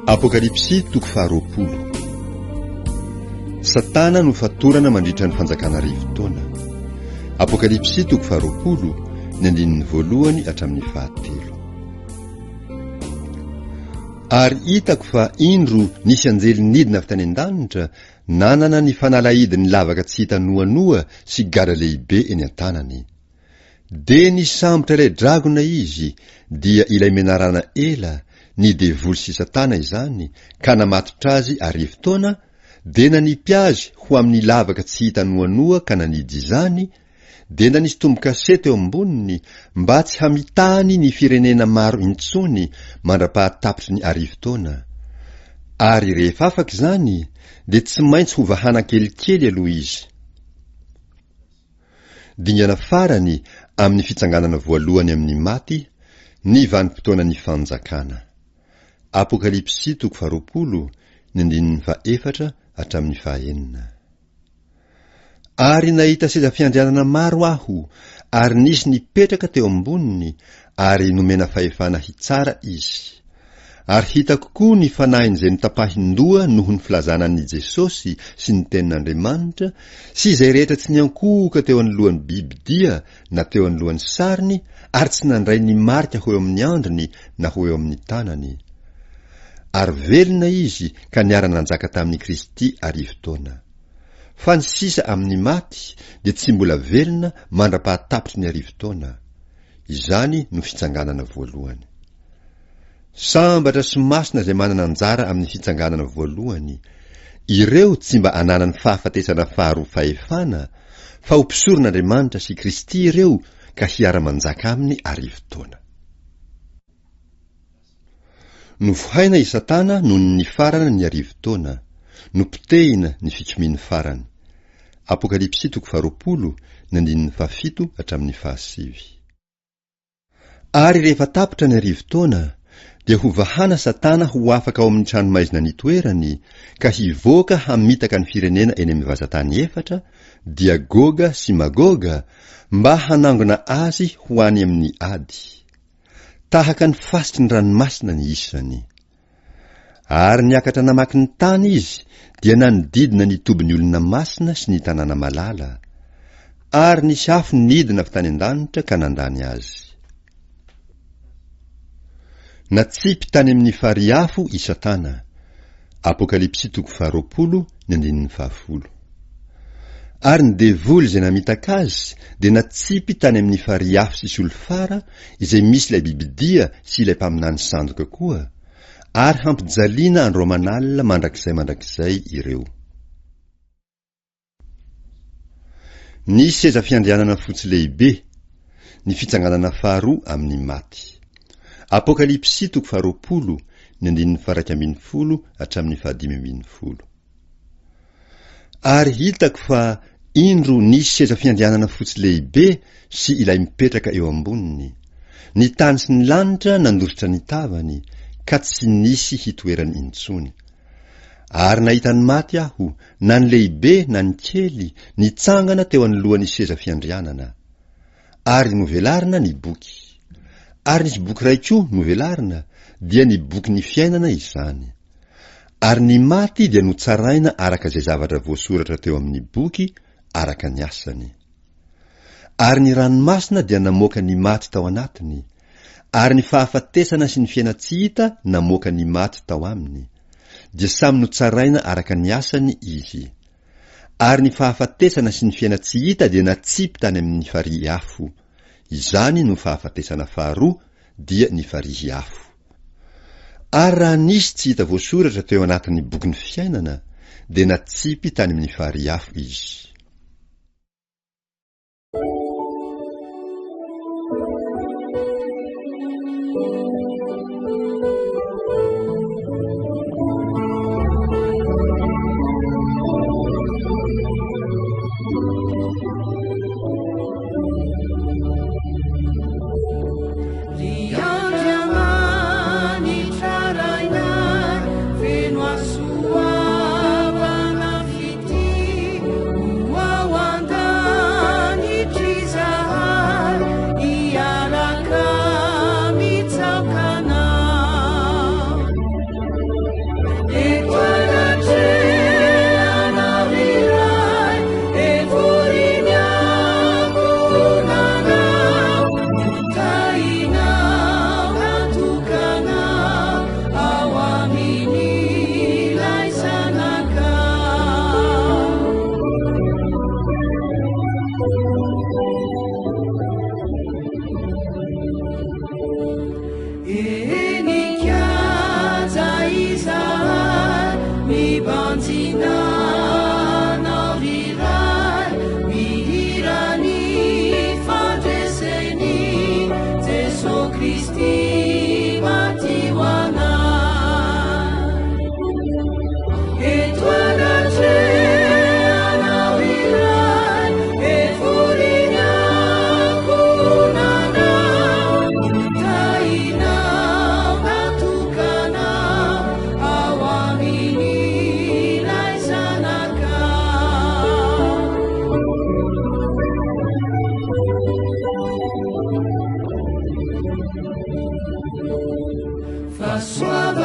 Apokalypsy toko faharoapolo. Satana no fatorana mandritra ny fanjakana arivotaona. Apokalypsy toko faharoapolo, ny andininy voalohany hatramin'ny fahatelo. Ary hitako fa indro nisy anjely nidina avy tany an-danitra nanana ny fanalahidin'ny lavaka tsy hita noanoa sy gadra lehibe eny an-tanany. Dia nisambotra ilay dragona izy, dia ilay menarana ela, ny devoly sy Satana izany, ka namatotra azy arivotaona, dia nanipy azy ho amin'ny lavaka tsy hita noanoa ka nanidy izany, dia nanisy tombo-kase teo amboniny, mba tsy hamitahany ny firenena maro intsony mandra-pahatapitry ny arivotaona. Ary rehefa afaka izany, dia tsy maintsy hovahana kelikely aloha izy. Dingana farany amin'ny fitsanganana voalohany amin'ny maty ny vanim-potoanan'ny Fanjakana. Apokalypsy toko faharoapolo, ny andininy fahefatra hatramin'ny fahenina. Ary nahita seza fiandrianana maro aho, ary nisy nipetraka teo amboniny, ary nomena fahefana hitsara izy. Ary hitako koa ny fanahin'izay notapahin-doha noho ny filazana an'i Jesosy sy ny Tenin'Andriamanitra, sy izay rehetra tsy niankohoka teo anoloan'ny bibi-dia na teo anoloan'ny sariny ary tsy nandray ny marika ho eo amin'ny andriny na ho eo amin'ny tanany. Ary velona izy ka niara-nanjaka tamin'i Kristy arivotaona. Fa ny sisa amin'ny maty dia tsy mbola velona mandra-pahatapitry ny arivotaona. Izany no fitsanganana voalohany. Sambatra sy masina izay manana anjara amin'ny fitsanganana voalohany, ireo tsy mba ananany fahafatesana faharoa fahefana, fa ho mpisoron'Andriamanitra sy Kristy ireo ka hiara-manjaka aminy arivotaona. Novohaina i Satana nony nifarana ny arivotaona, nopotehina ny fikomiany farany. Apokalypsy toko faharoapolo, ny andininy fahafito hatramin'ny fahasivy. Ary rehefa tapitra ny arivotaona, dia hovahana Satana ho afaka ao amin'ny tranomaizina nitoerany, ka hivoaka hamitaka ny firenena eny amin'ny vazantany efatra, dia Goga sy Magoga, mba hanangona azy ho any amin'ny ady. Tahaka ny fasiky ny ranomasina ny isany. Ary niakatra namaky ny tany izy, dia nanodidina ny tobin'ny olona masina sy ny tanàna malala. Ary nisy afo nidina avy tany an-danitra ka nandany azy. Natsipy tany amin'ny farihy afo i Satana. Apokalypsy toko faharoapolo, ny andininy fahafolo. Ary ny devoly izay namitaka azy dia natsipy tany amin'ny farihy afo sy solifara izay misy ilay bibidia sy ilay mpaminany sandoka koa, ary hampijaliana andro aman'alina mandrakizay mandrakizay ireo. Ny seza fiandrianana fotsy lehibe, ny fitsanganana faharoa amin'ny maty. Apokalypsy toko faharoapolo, ny andininy faha-11 hatramin'ny faha-15. Ary hitako fa indro nisy seza fiandrianana fotsy lehibe sy ilay mipetraka eo amboniny. Ny tany sy ny lanitra nandositra ny tavany, ka tsy nisy hitoerany intsony. Ary nahita ny maty aho, na ny lehibe na ny kely, nitsangana teo anoloan'ny seza fiandrianana. Ary novelarina ny boky. Ary nisy boky iray koa novelarina, dia ny bokin'ny fiainana izany. Ary ny maty dia notsaraina araka izay zavatra voasoratra teo amin'ny boky araka ny asany. Ary ny ranomasina dia namoaka ny maty tao anatiny, ary ny fahafatesana sy ny fiainan-tsy hita namoaka ny maty tao aminy, dia samy notsaraina araka ny asany izy. Ary ny fahafatesana sy ny fiainan-tsy hita dia natsipy tany amin'ny farihy afo. Izany no fahafatesana faharoa, dia ny farihy afo. Ary raha nisy tsy hita voasoratra teo anatin'ny bokin'ny fiainana, dia natsipy tany amin'ny farihy afo izy. Ry Andriamanitra Rainay, feno hasoavana fitia. Fahasoavana.